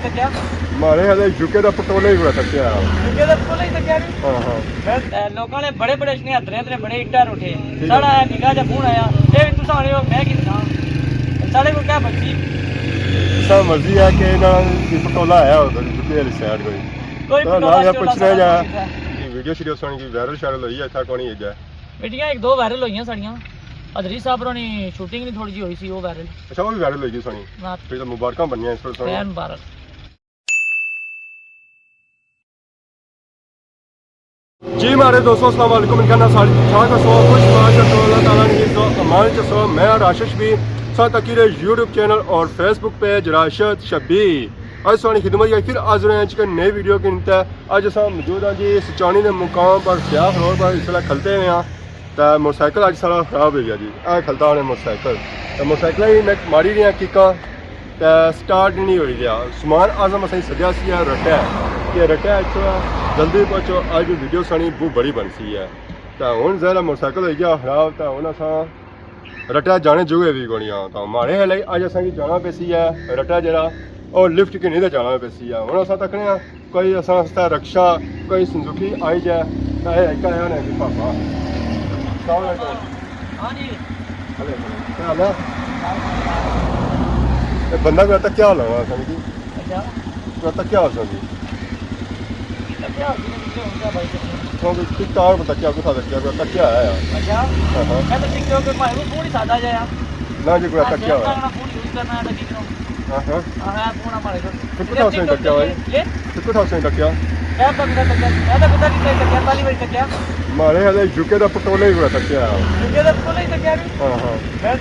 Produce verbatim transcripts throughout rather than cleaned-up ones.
تکیا؟ مارے ہلے یو کے دا پٹولے ہی بڑا تکیا۔ یو کے دا پٹولے ہی تکیا نہیں؟ ہاں، ہاں۔ میں، اے، لوکاں نے بڑے بڑے اشنے اترے اترے بڑے اٹا روٹے۔ ٹھیک ہے۔ ساڑا اے نکا جا فون آیا۔ اے وی تساں آنے ہو، میں کی دساں؟ ساڑے کول کیا بچی؟ تساں مرضی ہے کہ انہاں دی پٹولا آیا ہو یو کے والی سائیڈ کوئی۔ کوئی تو پٹولا نال یا شٹولا پوچھنا ساڑا جا۔ کوئی نہیں تھا۔ یہ ویڈیو شیڈیو سن کی وائرل شائرل ہوئی ہے، اتھا کونی ہے جا؟ ویڈیو ایک دو وائرل ہوئیاں ساڑیاں۔ ادریس صاحب ہوراں نی شوٹنگ نی تھوڑی جی ہوئی سی، او وائرل۔ اچھا، او وی وائرل ہوئی گئی سونی۔ ہاں۔ پھر تو مبارکاں بنیاں اس پر سونی۔ خیر مبارک۔ جی مارے دوستو، السلام علیکم۔ انکا نہ ساری ٹھیک ٹھاک ہسو، خوش باش ہسو، اللہ تعالیٰ نے عزت و امان چ ہسو۔ میں راشد شبیر، ساتھ تکی رہے یوٹیوب چینل اور فیس بک پیج راشد شبیر۔ اج سوانی خدمت یا پھر حاضر ہیں چکن نئی ویڈیو کے نتے۔ اج اساں موجود ہاں جی سچانی دے مقام پر سیاخ روڈ پر اس ویلے کھلتے ہوئے ہاں۔ تے موٹر سائیکل اج سارا خراب ہوئی گیا جی، اے کھلتا ہونے موٹر سائیکل۔ تے موٹر سائیکل ہی میں ماری رہی ہاں کیکاں، تے سٹارٹ نہیں ہوئی رہیا۔ عثمان اعظم اساں سدیا سی ہے رٹے، کہ رٹے اچھو ہے، جلدی پہنچو، اج ویڈیو سانی بہت بڑی بن سی ہے۔ تے ہن ذرا موٹر سائیکل ہوئی گیا خراب، تے ہن اساں رٹا جانے جوگے وی کونی آں۔ تاں ماڑے ہلے اج اساں کی جانا پیسی ہے رٹا جیڑا، او لفٹ کی نہیں تے جانا پیسی ہے۔ ہن اساں تکنے آں کوئی اساں واسطے رکشہ، کوئی سنزوکی آئی جائے، تاں اے ہک آیا نے کہ پاپا۔ السلام علیکم۔ ہاں جی۔ وعلیکم السلام۔ کیا حال ہے؟ اے بندہ کوئی تکیا ہونا اساں کی۔ اچھا۔ کوئی تکیا ہونا اساں کی۔ تکیا ہوسی نا، پچھے ہن کیا بھائی کرنا؟ کیونکہ ٹک ٹاک پر تکیا، کتھا تکیا، کوئی تکیا ہے یار۔ اچھا۔ ہاں، ہاں۔ میں تو ٹک ٹاک پر ماڑے کول فون ہی سادہ جیا۔ نہ جی، کوئی ہاں، تکیا سیم ہویا۔ کارڈ نال فون یوز کرنا ہے، تاں کی کروں؟ ہاں، ہاں۔ ہاں، ہے فون ہمارے کول۔ تو کتھا اس نے تکیا بھائی؟ یہ؟ تو کتھا اس نے تکیا؟ میں تو کتھا نہیں تکیا، میں تو کتھا نہیں تکیا، پہلی بار تکیا۔ مارے ہلے یو کے دا پٹولے ہی بڑا تکیا ہے۔ یو کے دا پٹولے ہی تکیا نہیں؟ ہاں، ہاں۔ میں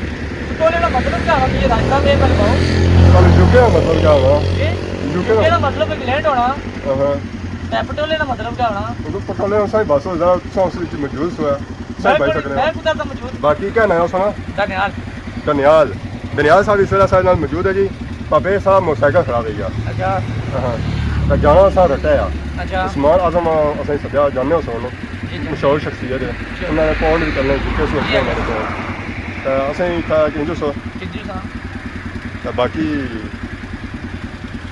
پٹولے دا مطلب کیا ہونا؟ یہ راستہ دے پر پاؤ۔ پر یو کے دا مطلب کیا ہونا؟ یہ؟ یو کے یو کے دا دا مطلب انگلینڈ ہونا۔ ہاں، ہاں۔ تے پٹولے دا مطلب کیا ہونا؟ وہ تو پٹولے ہونا، سائی بس ہو جانا، تساں اس وچ موجود سو ہے۔ سائی میں بھائی کوئی، سکنے میں ہو۔ کتا تاں موجود۔ باقی کیا نام ہے سنا؟ دانیال۔ دانیال۔ دانیال صاحب اس ویلے ساڑے نال موجود ہے جی۔ پاپے صاحب موٹر سائیکل خراب ہوئی گیا۔ اچھا۔ ہاں۔ تے جانا سا رٹا ہے۔ اچھا۔ عثمان اعظم اساں سدیا جانے ہو سن۔ جی، جی۔ مشہور شخصیت ہے۔ شور۔ انہاں نے فون بھی کرنے، جی، کس وقت جی۔ ہمارے فون۔ تے اساں اتھا کنجو سو۔ کنجو سا۔ تے باقی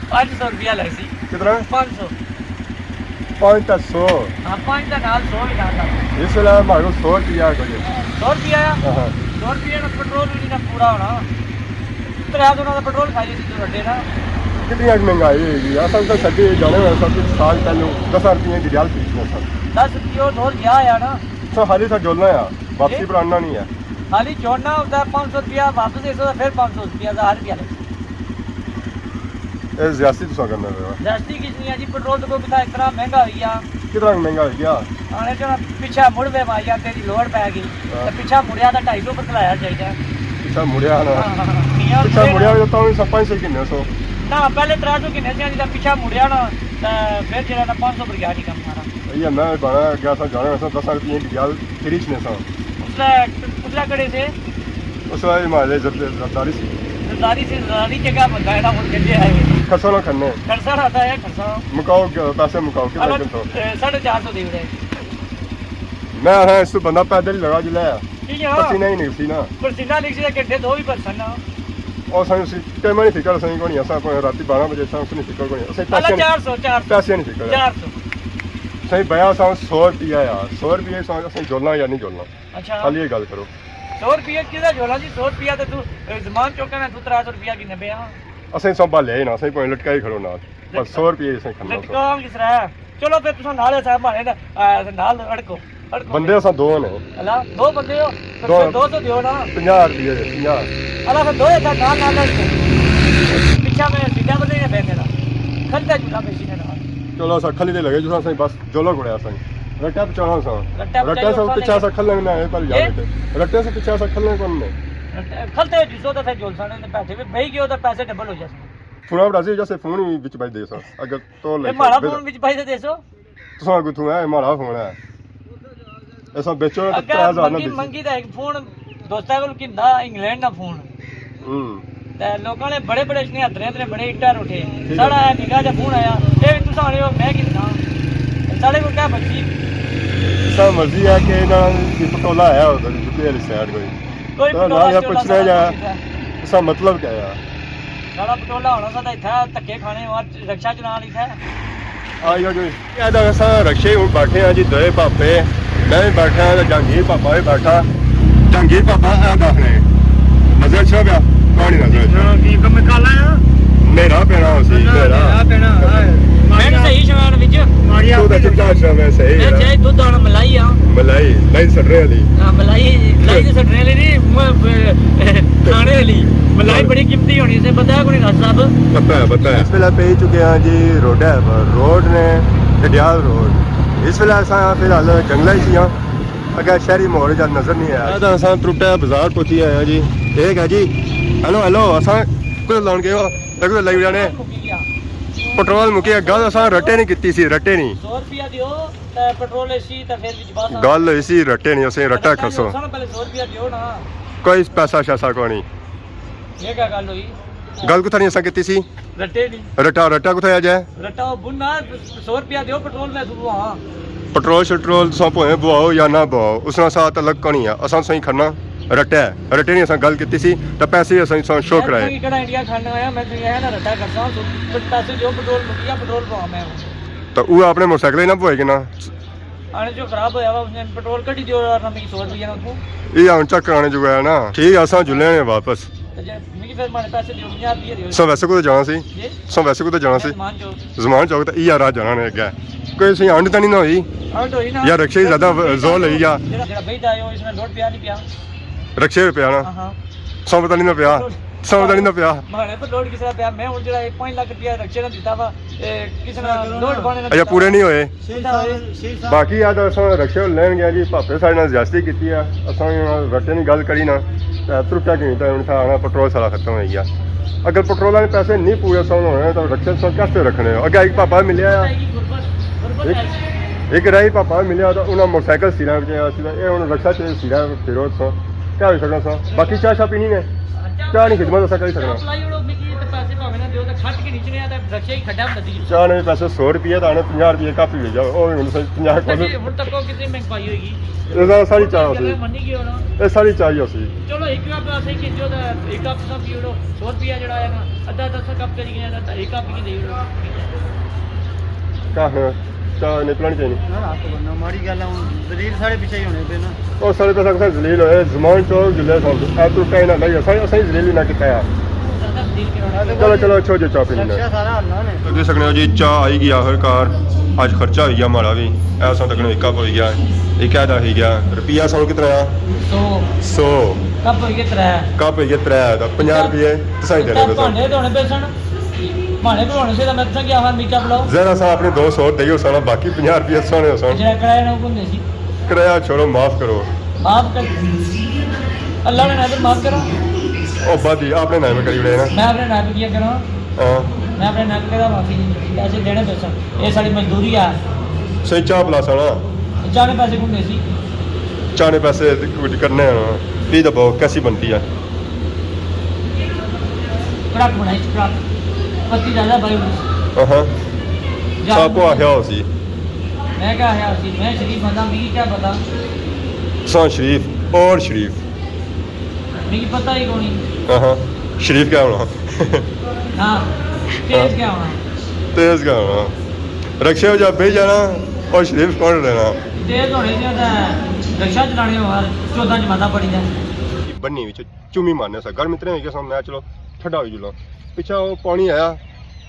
پانچ سو روپیہ لگ سی۔ کتنا؟ پانچ سو۔ پانچ تا سو۔ ہاں، پانچ دا نال سو بھی نال لگ۔ اس ویلے مارے کول سو روپیہ ہے کچھ۔ سو روپیہ ہے؟ ہاں، ہاں۔ سو روپیہ نا پٹرول بھی نہیں پورا ہونا۔ ترے سو نا پٹرول کھائی سی تو رٹے نا۔ کتنی اج مہنگائی ہوئی گئی ہے۔ اصل تو سچی جانے ہوئے سب کچھ سال پہلو دس روپیے کی ڈیال خریدنا سا۔ دس روپیے اور دور گیا ہے نا۔ سر خالی سا جولنا ہے، واپسی جی؟ پر آنا نہیں ہے۔ خالی جوڑنا ہوتا ہے پانچ سو روپیہ، واپس ایک سو، پھر پانچ سو روپیہ، ہزار روپیہ لگے۔ اے زیادتی تساں کرنا پیا۔ زیادتی کچھ نہیں ہے جی، پٹرول تو کوئی کتنا اتنا مہنگا ہوئی گیا۔ کتنا مہنگا ہوئی گیا؟ آنے جو نا پچھا مڑ وے ماریا، تیری لوڑ پے گئی۔ ہاں۔ تے پچھا مڑیا تے ڈھائی سو پر کلایا چاہیے۔ پچھا مڑیا نا۔ ہاں، ہاں، ہاں۔ پچھا مڑیا۔ مڑیا تو تاں وی سب پانچ سو گھنے سو۔ نہ، پہلے ترے سو گھنے سی، جدا پچھا مڑیا نا، تے پھر جڑا نا پانچ سو پر گیا جی کم سارا۔ یہ میں بڑا گیا سا جانے سا، دس روپیے کی گل کری چنے سا۔ اس لے، اس لے کڑے سے؟ اس ویلے ماڑے زرد-، زرداری سی۔ زرداری سی، زرداری جگہ بندہ ہے نا، وہ کہتے ہیں۔ کھسو نہ کھنے۔ کھڑسا رہتا ہے، کھڑسا۔ مکاؤ، پیسے مکاؤ، کتنے اگر، دن تو؟ اے، ساڑھے چار سو دے رہے۔ میں آخا، اس تو بندہ پیدل ہی لگا جلے۔ ٹھیک ہے، ہاں۔ پسینہ ہی نکسی نا۔ پسینہ نکسی تے گھنٹے دو بھی برسن نا۔ اور سائیں اسی ٹائم نہیں فکر، سائیں کونی، اساں کوئی راتی بارہ بجے سائیں اس نہیں فکر کونی۔ اساں اللہ، پیسے نہیں، چار سو، چار سو۔ پیسے نہیں فکر۔ چار سو۔ سائیں بیا سائیں سو روپیہ یار، سو روپیہ سائیں اساں جولنا یا نہیں جولنا؟ اچھا۔ خالی یہ گل کرو۔ سو روپیہ کدا جوڑا جی؟ سو روپیہ تے تو، اے، زمان چوکا نا، تو ترے سو روپیہ کی نبے ہاں۔ اسیں سنبھالیا ہی نا، اسیں پویں لٹکائی کھڑو نال۔ پر سو روپیہ اسیں کھڑنا سو۔ لٹکان کس طرح ہے؟ چلو پھر تساں نال ہے صاحب، مارے نا، آ، نال اڑکو، اڑکو۔ بندے اساں دو نے۔ اللہ، دو بندے ہو؟ تو دو۔ پھر دو سو دیو نا۔ پنجاہ روپیہ دے، پنجاہ۔ اللہ، پھر دو ہزار نال، نال اڑکو۔ پچھا میں سیدھا بندے نے بیٹھے نا۔ کھلتا جھولا پیشی نے نال۔ چلو، اساں کھلی دے لگے، جو اساں بس جولو گڑیا سائیں۔ رٹا پچھانا سا۔ رٹا رٹا پچھانا سا سا پچھا نے۔ سا کھلنے نہ ہے، پر یاد اے؟ رٹے۔ رٹے سے پچھا سا کھلنے کون نے؟ رٹا، کھلتے ہوئے جسو تے پھر جول سانے تے بیٹھے ہوئے، بہی گیو تے پیسے ڈبل ہو جاسے۔ فون راضی جاسے، فون ہی وچ بھائی دے سا۔ اگر تو لے اے ماڑا فون وچ بھائی دے سو؟ تساں کو تھوں ہے، ماڑا فون ہے۔ ایسا بیچو تے اگے ترے ہزار نہ منگی، دیسی۔ منگی دا ایک فون دوستاں کول گھندا انگلینڈ نا فون۔ ہوں۔ تے لوکاں نے بڑے بڑے اشنے اترے اترے بڑے اٹا روٹے۔ ٹھیک ہے۔ ساڑا اے نکا جا فون آیا، اے وی تساں آنے ہو، میں کی دساں؟ ساڑے کول کیا بچی؟ تساں مرضی ہے کہ انہاں دی پٹولا آیا ہو، یو پی والی سائیڈ کوئی۔ کوئی تو پٹولا نال یا شٹولا پوچھنا ساڑا یا، کول نہیں تھا۔ تساں مطلب کیا ہے؟ ساڑا پٹولا ہونا سا تاں اتھا دھکے کھانے، اور رکشہ چلانا اتھا۔ آئی گیا جی۔ اے تاں اساں رکشے ہن بیٹھے ہاں جی، دوئے پاپے، میں وی بیٹھا ہاں تے جہانگیر پاپا وی بیٹھا۔ جہانگیر پاپا اے دکھنے نظر اچھا پیا، کہانی نظر اچھا۔ ہاں، کی کم کالا ہے؟ میرا پینا اسی، اچھا، میرا۔ میرا پینا، ہاں۔ میں بھی صحیح شمار وچ۔ تو تے چٹا اچھا، میں صحیح میں ہے۔ چاہے دودھ آنا ملائی آ۔ ملائی، ملائی سٹنے والی۔ ہاں، ملائی، ملائی تے سٹنے والی نہیں، میں، کھانے والی۔ ملائی بڑی قیمتی ہونی سے، پتہ ہے کوئی نہ صاحب؟ پتہ ہے، پتہ ہے۔ اس ویلے پہنچ چکے ہاں جی روڈ ہے، روڈ نے ڈڈیال روڈ۔ اس ویلے اساں فی الحال جنگلہ ہی سی ہاں، اگے شہری ماحول جا نظر نہیں آیا۔ اے تاں اساں ترٹا بازار پہنچی آئے ہاں جی۔ ٹھیک ہے جی۔ ہیلو، ہیلو، اساں کچھ لان گئے ہو، تے کچھ لائی جانے۔ پٹرول مکی ہے، گل اساں رٹے نہیں کیتی سی، رٹے نہیں۔ سو روپیہ دیو، تے پٹرول اسی، تے پھر وچ بس آ۔ گل اسی رٹے نہیں، اسیں رٹا کھسو۔ سو پہلے سو روپیہ دیو نا۔ کوئی پیسہ شیسہ کوئی نہیں۔ یہ کیا گل ہوئی؟ گل کتھا نہیں اساں کیتی سی؟ رٹے نہیں۔ رٹا، رٹا کتھا آ جائے؟ رٹا او بننا، سو روپیہ دیو پٹرول میں تھو ہاں۔ پٹرول شٹرول تساں بھویں بواؤ یا نہ بواؤ، اس نال ساڑا تعلق کونی ہے۔ اساں تساں کھڑنا رٹا ہے۔ رٹے نہیں اساں گل کیتی سی، تے پیسے اساں تساں شو میں کرائے۔ تساں کہڑا انڈیا کھڑنا آیا، میں تساں ہے نا رٹا کرساں، سو پیسے دیو پٹرول مکیا، پٹرول پوا میں۔ تے او اپنے موٹر سائیکل ہی نہ بوائے گنا۔ آنے جو خراب ہویا وا، اس نے پٹرول کڈی دیو یار، نہ مکی سو روپیہ نہ اتھوں۔ اے ہن چیک کرانے جو ہے نا۔ ٹھیک ہے، اساں جلے نے واپس۔ تے جے مکی پھر ماڑے پیسے دیو، پنجاہ روپیہ دیو۔ سو ویسے کوتے جانا سی؟ جی؟ سو ویسے کوتے جانا سی؟ زمان چوک۔ زمان چوک تے ایہا راہ جانا نے اگے۔ کوئی سی ہنڈ تے نہیں نہ ہوئی؟ ہنڈ ہوئی نا۔ یا رکشے ہی زیادہ زور لئی گیا؟ جیڑا، جیڑا بھائی دا آئے ہو، اس میں لوڈ پیا نہیں پیا؟ رکشے پہ پیا نا؟ ہاں، ہاں۔ سو پتہ نہیں نہ پیا۔ سو پتہ نہیں نہ پیا۔ ماڑے پر لوڈ کس طرح پیا؟ میں ہن جیڑا اے پنج لاکھ روپیہ رکشے نا دیتا وا، اے کس طرح لوڈ پانے نا اچھا، دیتا پورے وا۔ نہیں ہوئے۔ شیر صاحب، شیر صاحب۔ باقی آ تاں اساں رکشے لین گیا جی، پاپے ساڑے نال زیادتی کیتی ہے، اساں وی ہن رٹے نی گل کری نا، تے ترٹا کیوں تے ہن تھا آنا پٹرول سارا ختم ہوئی گیا۔ اگر پٹرول والے پیسے نہیں پورے سن ہونے تاں رکشے سن کس تے رکھنے ہو؟ اگے ایک پاپا ملیا ہے، ایک، ایک راہی پاپا ملیا تاں انہاں موٹر سائیکل سیرا وچ آیا سی، اے ہن رکشہ چ سیرا پھرو سا، کیا ہوئی سکنا سا؟ باقی چاہ شاہ پینی نے؟ چاہ نی خدمت اساں کری سکنا۔ چاہ پلائی اوڑو، مکی تے پیسے بھاویں نہ دیو تے کھٹ کے نیچنے آ تے رکشے ہی کھڈا بدی۔ چاہ نے پیسے سو روپیے تے آنے پنجاہ روپیے کپ ہی لے جاؤ، او وی ہن سہی پنجاہ کپ۔ ہن تک او کتنی مہنگائی ہوئی گئی۔ اے ساری چاہ ہوسی۔ منی گئے ہو نا۔ اے ساری چاہ ہی ہوسی۔ چلو ایک کپ اسے کیتی تے ایک کپ تساں پی اوڑو، سو روپیہ جیڑا ہے نا، ادھا ادھا سا کپ کری گئے تے ایک کپ کی دے اوڑو۔ کہاں؟ چاہ نہیں پلانی چاہیے۔ نہ، نہ، تو بندہ ماڑی گل ہے، ہن ذلیل ساڑے پیچھے ہی ہونے پے نا۔ او ساڑے پیچھے کسے ذلیل ہوئے، زمان چوک جلے سن، اے تو کہیں نہ لگا، ساڑے اساں ہی ذلیل نہ کیتا ہے۔ چلو، چلو، چھوڑ جو چاہ پینی نا۔ رکشہ سارا ہلنا نے۔ تو دیکھ سکنے ہو جی، چاہ آئی گئی آخر کار۔ اج خرچہ ہوئی گیا ماڑا وی۔ اے اساں تکنے ایک کپ ہوئی گیا، ایک ایدا ہوئی گیا۔ روپیہ ساڑو کتنا آیا؟ سو۔ سو۔ کپ ہوئی گئے ترے۔ کپ ہوئی گئے ترے، تے پنجاہ روپیے تساں ہی دینے پے سن۔ بھانڈے دھونے پے سن۔ ماڑے کول ہونے سے تاں میں تساں کی آخاں میچا بلاؤ۔ ذرا سا اپنے دو سو دئیو ساڑا، باقی پنجاہ روپیے ساڑے سن۔ جیڑا کرایہ نہ کون دے سی؟ کرایہ چھوڑو، معاف کرو۔ معاف کر۔ اللہ نے نام پر معاف کرو۔ او بادی، اپنے نام کری اڑے نا۔ میں اپنے نام کیا کراں؟ ہاں۔ میں اپنے نام کرا معافی نہیں، پیسے دینے پے سن۔ اے ساڑی مزدوری ہے۔ سہی چاہ پلا ساڑا۔ چاہ نے پیسے کون دے سی؟ چاہ نے پیسے کچھ کرنے ہیں۔ پی دباؤ، کیسی بنتی ہے؟ کڑک بنائی سی، کڑک۔ پتی زیادہ پائی ہوئی سی۔ ہاں۔ جا ساکو آخیا ہو سی۔ میں کیا آخیا ہو سی؟ میں شریف بندہ، مجھے کیا پتا؟ ساں شریف اور شریف۔ مجھے پتا ہی کونی۔ ہاں۔ شریف کیا ہونا؟ ہاں۔ تیز کیا ہونا؟ تیز کیا ہونا؟ رکشے جا بہ جانا اور شریف کون رہنا؟ تیز ہونے سے تے رکشہ چلانے ہو، چودہ جماعتاں پڑھی جائیں۔ بنی وچ چومی مارنے سا، گھر مترے ہوئی گئے سا، میں چلو ٹھڈا ہوئی جلاں۔ پچھا وہ پانی آیا،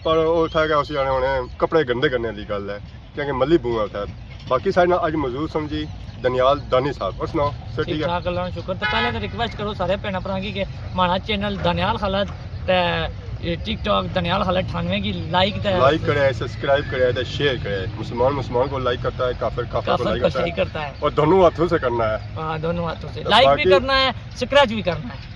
پر وہ اتھا کہ اسی آنے ہونے کپڑے گندے کرنے والی گل ہے، کیونکہ ملی بوں ہے اتھا۔ باقی سارے نال اج موجود سن جی دانیال دانی صاحب۔ اور سناؤ، سر ٹھیک ہے؟ ٹھاک، اللہ نا شکر۔ تو پہلے تو ریکویسٹ کرو سارے بھیناں بھراں کی کہ ماڑا چینل دانیال خالد تے ٹک ٹاک دانیال خالد اٹھانوے کی لائک تے لائک کرے، سبسکرائب کرے تے شیئر کرے۔ مسلمان مسلمان کو لائک کرتا ہے، کافر کافر کو کافر لائک کو کرتا ہے۔ لائک کرتا ہے۔ اور دونوں ہاتھوں سے کرنا ہے۔ ہاں، دونوں ہاتھوں سے۔ تو لائک بھی باقی کرنا ہے، سبسکرائب بھی کرنا ہے۔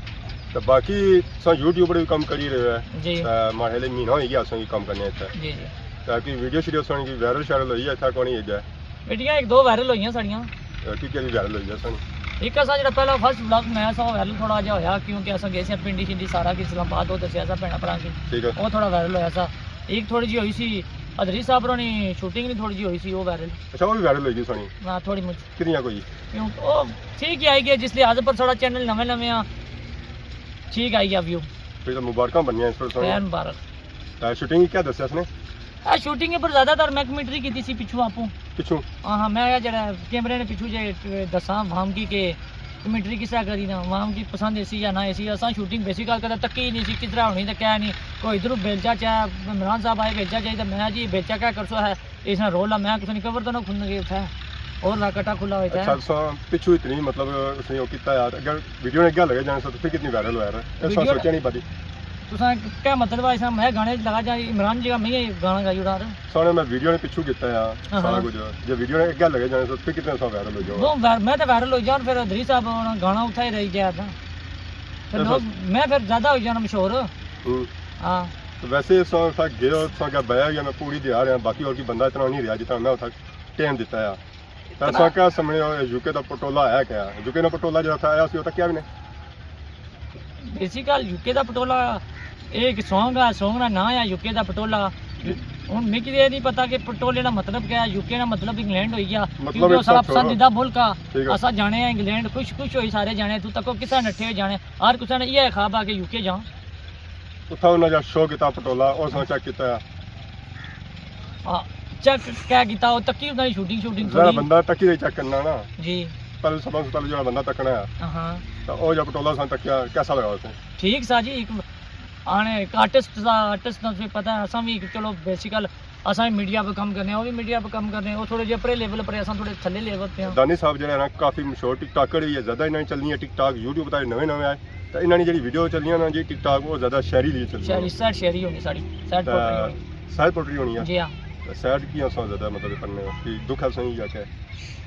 تو باقی سا یوٹیوب پر بھی کام کری رہے ہیں۔ جی۔ تو ماڑے لیے مہینہ ہوئی گیا اساں کی کام کرنے اتھے۔ جی، جی۔ تاکہ ویڈیو شیڈیو سن کی وائرل شائرل ہوئی ہے، اتھا کونی ہے جائے۔ ویڈیو ایک دو وائرل ہوئی ہیں ساڑیاں۔ اے کی کیڑی وائرل ہوئی ہے سن؟ ایک اساں جڑا پہلا فرسٹ ولاگ بنایا سا، وہ وائرل تھوڑا جہا ہویا، کیونکہ اساں گئے سی پنڈی شنڈی سارا کچھ اسلام آباد، وہ دسیا سا بھیناں بھراں کی۔ ٹھیک ہے۔ وہ تھوڑا وائرل ہویا سا۔ ایک تھوڑی جہی ہوئی سی، ادریس صاحب ہوراں نی شوٹنگ نی تھوڑی جہی ہوئی سی، وہ وائرل۔ اچھا، وہ بھی وائرل ہوئی گئی سونی؟ ہاں، تھوڑی مچ۔ کتنیاں کوئی؟ کیوں، وہ ٹھیک ہی آئی گیا، جس لحاظ پر ساڑا چینل نویں نویں آ، ٹھیک آئی گیا ویو۔ پھر مبارکاں بنیاں اس پر ساریاں۔ خیر مبارک۔ تے شوٹنگ کیا دسیا اس نے؟ اے شوٹنگ پر زیادہ تر میں کمنٹری کیتی سی پچھوں آپوں۔ پچھوں؟ ہاں، ہاں، میں جڑا کیمرے نے پچھوں جے دساں عوام کی کہ کمنٹری کسا کری نا، عوام کی پسند ایسی یا نہ ایسی۔ اساں شوٹنگ بیسیکل کدے تکی ہی نہیں سی، کس طرح ہونی تے کیا نہیں۔ کوئی ادھروں بیلچہ چا، عمران صاحب آئے بیلچہ چاہیے، تے میں جی بیلچہ کیا کرسو ہے؟ اس نے رول لا، میں کسے نی قبر تو نہ کھلنے گئے اتھے، اور لا کٹا کھلا ہویا اتھے۔ اچھا، تساں پچھو اتنی، مطلب، اس نے او کیتا یار، اگر ویڈیو نے اگے لگے جانے سو تو پھر کتنی وائرل ہویا رہا؟ ایسا ویڈیو سوچیا نہیں بدی۔ تساں کیا مطلب ہے، اس میں گانے لگا جا، عمران جی کا میں یہ گانا گائی اڑا رہا۔ سونے میں ویڈیو نے پچھو کیتا ہے، ہاں، سارا ہاں۔ کچھ۔ جے ویڈیو نے اگے لگے جانے سو تو پھر کتنا سا وائرل ہو جاؤ؟ وہ وائر-، میں تو وائرل ہو جان، پھر ادریس صاحب ہونا گانا اتھا ہی رہ گیا تھا۔ پھر ایسا لوگ، میں پھر زیادہ ہو جانا مشہور۔ ہوں۔ ہاں۔ تو ویسے سو تھا گئے ہو، سو کیا بیا گیا، میں پوری دیہا رہا، باقی اور کوئی بندہ اتنا نہیں رہا جتنا میں اتھا ٹائم دیتا ہے۔ تے اتنا اساں کیا سمجھنے ہو، یو کے دا پٹولا ہے کیا؟ یو کے دا پٹولا جڑا تھا آیا سی، او تاں کیا بھی نہیں۔ بیسیکل یو کے دا پٹولا، اے ایک سانگ ہے، سانگ نا نام ہے یو کے دا پٹولا۔ جی۔ ہن مکی تے اے نہیں پتا کہ پٹولے دا مطلب کیا ہے، یو کے دا مطلب انگلینڈ ہوئی گیا، مطلب کیونکہ او ایک ساڑا سوچو۔ پسندیدہ ملک آ۔ ٹھیک ہے۔ اساں جانے آں انگلینڈ، خوش خوش ہوئی سارے جانے، تو تکو کسا نٹھے ہوئے جانے، ہر کسا نے ایہہ خواب آ کہ یو کے جاں۔ اتھا انہاں جا شو کیتا پٹولا، او اساں چیک کیتا ہے۔ آ، چیک کیا کیتا؟ او تکی انہاں دی شوٹنگ، شوٹنگ ذرا تھوڑی۔ بندہ تکی تے چیک کرنا نا۔ جی۔ پہلے سب سے پہلے جڑا بندہ تکنا ہے۔ ہاں۔ تو او جا پٹولا اساں تکیا، کیسا لگا اسے؟ ٹھیک سا جی، ایک آنے ایک آرٹسٹ سا، آرٹسٹ نا تساں پتہ ہے، اساں بھی چلو بیسیکل اساں بھی میڈیا پہ کم کرنے آں، او بھی میڈیا پہ کم کرنے، او تھوڑے جے اپرے لیول پر، اساں تھوڑے تھلے لیول پہ آں۔ دانی صاحب جڑے نا کافی مشہور ٹک ٹاکر بھی ہے، زیادہ انہاں نے چلنی ہے ٹک ٹاک، یوٹیوب تے نویں نویں آئے۔ تے انہاں نی جیڑھی ویڈیو چلنیاں نا جی ٹک ٹاک، او زیادہ شہری لیے چلنیاں۔ شہری، سیٹ شہری ہونی ساڑی، سیٹ تے پوئٹری ہونی۔ سیٹ پوئٹری ہونی آ۔ جی ہاں۔ تے سیٹ کی اساں زیادہ مطلب پڑھنے آں کہ دکھ اساں یا کہ؟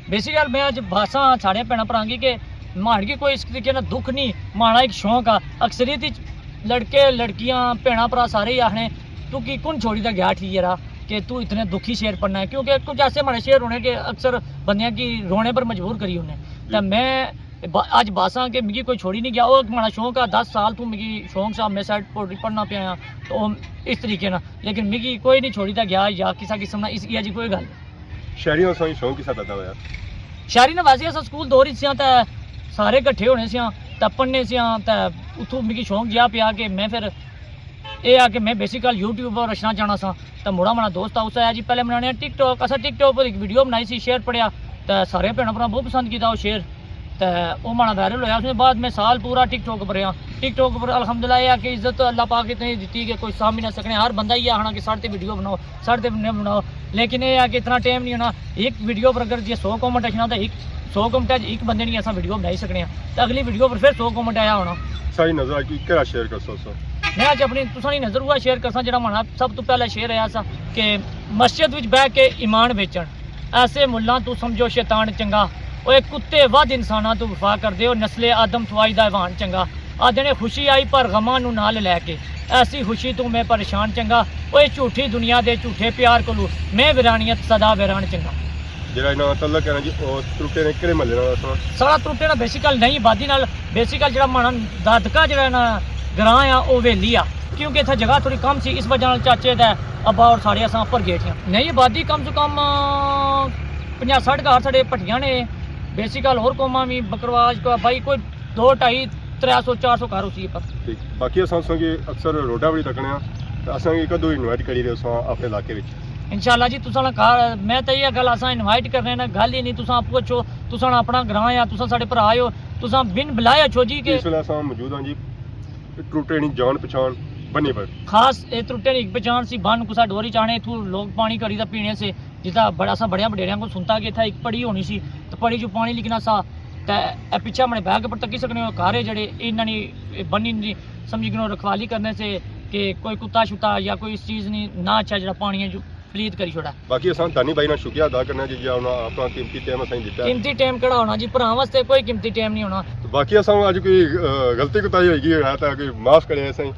بیسیکل میں اج باساں ساڑے بھیناں بھراں کی کہ مہاڑ کی کوئی اس طریقے نا دکھ نہیں، مہاڑا ایک شوق آ۔ اکثریت اچ لڑکے، لڑکیاں، بھیناں بھرا سارے ہی آخنے، "تو کی کن چھوڑی تے گیا ٹھیک ہے را کہ تو اتنے دکھی شعر پڑھنا ہے؟" کیونکہ کچھ ایسے مہاڑے شعر ہونے کہ اکثر بندیاں کی رونے پر مجبور کری ہونے۔ تے جی۔ میں با-، اج باساں کہ مکی کوئی چھوڑی نہیں گیا، او ایک مہاڑا شوق آ، دس سال تو مکی شوق سا، میں سیٹ پوئٹری پڑھنا پیا آں، تو او اس طریقے نا، لیکن مکی کوئی نہیں چھوڑی تے گیا یا کسا قسم نا اس، ایہا جی کوئی گل۔ شاعری نا تساں شوق کسا پیدا ہویا؟ شاعری نا ویسے اساں سکول دور اچ سیاں تے سارے کٹھے ہونے سیاں تے پڑھنے سیاں تے اتھوں مکی شوق جیا پیا کہ میں فر اے آ کہ میں بیسیکل یوٹیوب پر رچنا چاہنا سا۔ تے مڑا منا دوست آ، اس آیا جی پہلے بنانے آں ٹک ٹاک۔ اساں ٹک ٹاک پر ایک ویڈیو بنائی سی، شعر پڑھیا، تے سارے بھیناں بھراں بہت پسند کیتا او شعر، تے او منا وائرل ہویا۔ اس نے بعد میں سال پورا ٹک ٹاک پر رہیا۔ ٹک ٹاک پر الحمدللہ اے آ کہ عزت اللہ پاک اتنی دتی کہ کوئی سامنے نہ سکنے، ہر بندہ یہ آخنا کہ ساڑے تے ویڈیو بناؤ، ساڑے تے ویڈیو بناؤ، لیکن اے آ کہ اتنا ٹائم نہیں ہونا۔ ایک ویڈیو پر اگر جی سو کمنٹ اچھنا تے ایک، سو کمنٹ اچ ایک بندے نہیں اساں ویڈیو بنائی سکنے آں، تے اگلی ویڈیو پر پھر سو کمنٹ آیا ہونا۔ ساڑی نظر کی کہڑا شعر کرسو سو؟ میں اج اپنی تساں نی نظر ہوا شعر کرساں جڑا مہاڑا سب تو پہلا شعر آیا سا کہ مسجد وچ بہ کے ایمان ویچن، ایسے ملاں تو سمجھو شیطان چنگا، اوئے کتے ود انساناں تو وفا کردے او، نسل آدم تو آئی دا حیوان چنگا۔ آدھے نے خوشی آئی پر غماں نو نال لے کے، ایسی خوشی تو میں پریشان چنگا، اوئے جھوٹی دنیا دے جھوٹے پیار کولو میں ویرانیت سدا ویران چنگا۔ جڑا انہاں نا تعلق ہے نا جی، او ترٹے نے کہڑے محلے نال اساں؟ ساڑا ترٹے نا بیسیکل نئی آبادی نال، بیسیکل جڑا مہاڑا دادکا جڑا نا گراں آ، او ویلی آ، کیونکہ اتھا جگہ تھوڑی کم سی، اس وجہ نال چاچے تے ابا اور سارے اساں اپر گئے تھیاں۔ نئی آبادی کم سے کم، آ، پنجاہ سٹھ گھر ساڑے بھٹیاں نے، بیسیکل اور قوماں وی بکرواج کو بھائی کوئی دو ڈھائی، ترے سو، چار سو گھر اسی اپر۔ ٹھیک۔ باقی اساں، اساں کی اکثر روڈا وی تکنے آں، تے اساں کی کدوں انوائٹ کری رہے ہو ساں اپنے علاقے وچ؟ انشاءاللہ جی، تساں نا گھر، میں تے یہ گل اساں انوائٹ کرنے نا، گل ہی نہیں، تساں اپو اچھو، تساں نا اپنا گراں آ، تساں ساڑے بھرا ہو، تساں بن بلائے اچھو جی کہ اس ویلے اساں موجود ہاں جی، ٹروٹے نی جان پچھان بنی پر۔ خاص اے ترٹے نی ایک پچھان سی، بن کسا ڈوری چانے، اتھوں لوگ پانی کڑی دا پینے سے، جس طرح بڑا، اساں بڑیاں وڈیریاں کول سنتا کہ اتھا ایک پڑی ہونی سی، تے پڑی چوں پانی لکھنا سا، تے اے پچھے اپنے بیک اپر تکی سکنے ہو، گھر اے جڑے انہاں نی بنی نی سمجھی کنو رکھوالی کرنے سے کہ کوئی کتا شتا یا کوئی اس چیز نی نہ اچھا جڑا پانی اچ پلیت کری چھوڑا۔ باقی اساں دانی بھائی نا شکریہ ادا کرنا جی، جی انہاں اپنا قیمتی ٹائم اساں کی دتا۔ قیمتی ٹائم کیڑا ہونا جی، بھراواں واسطے کوئی قیمتی ٹائم نہیں ہونا۔ باقی اساں اج کوئی، آ، غلطی کوتاہی ہوئی گئی ہے تاں کوئی معاف کرے اساں۔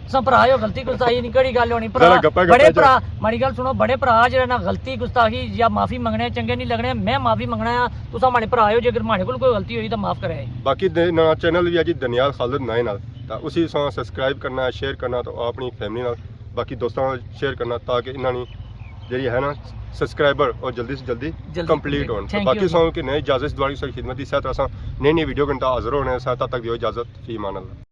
تساں بھرا ہو، غلطی کوتاہی نہیں، کیڑی گل ہونی؟ بھرا، ذرا گپا گپا بڑے چ۔ بھرا، ماڑی گل سنو، بڑے بھرا جڑے نا غلطی کوتاہی یا معافی منگنے چنگے نہیں لگنے، میں معافی منگنا آ، تساں ماڑے بھرا ہو، جے اگر ماڑے کول کوئی غلطی ہوئی تاں معاف کرے۔ باقی دے نا چینل وی ہے جی دانیال خالد نائے نال، تاں اسی تساں سبسکرائب کرنا، شیئر کرنا تے اپنی فیملی نال، باقی دوستاں نال شیئر کرنا تاکہ انہاں نی جیڑی ہے نا سبسکرائبر اور جلدی سے جلدی جلدی کمپلیٹ complete۔ ہون۔ تاں thank you باقی جی۔ تساں کی نئے اجازت دوانی ساری خدمت دی، صحت اساں نئی نئی ویڈیو گھنٹہ حاضر ہونے ساں، تب تک دیو اجازت، فی امان اللہ۔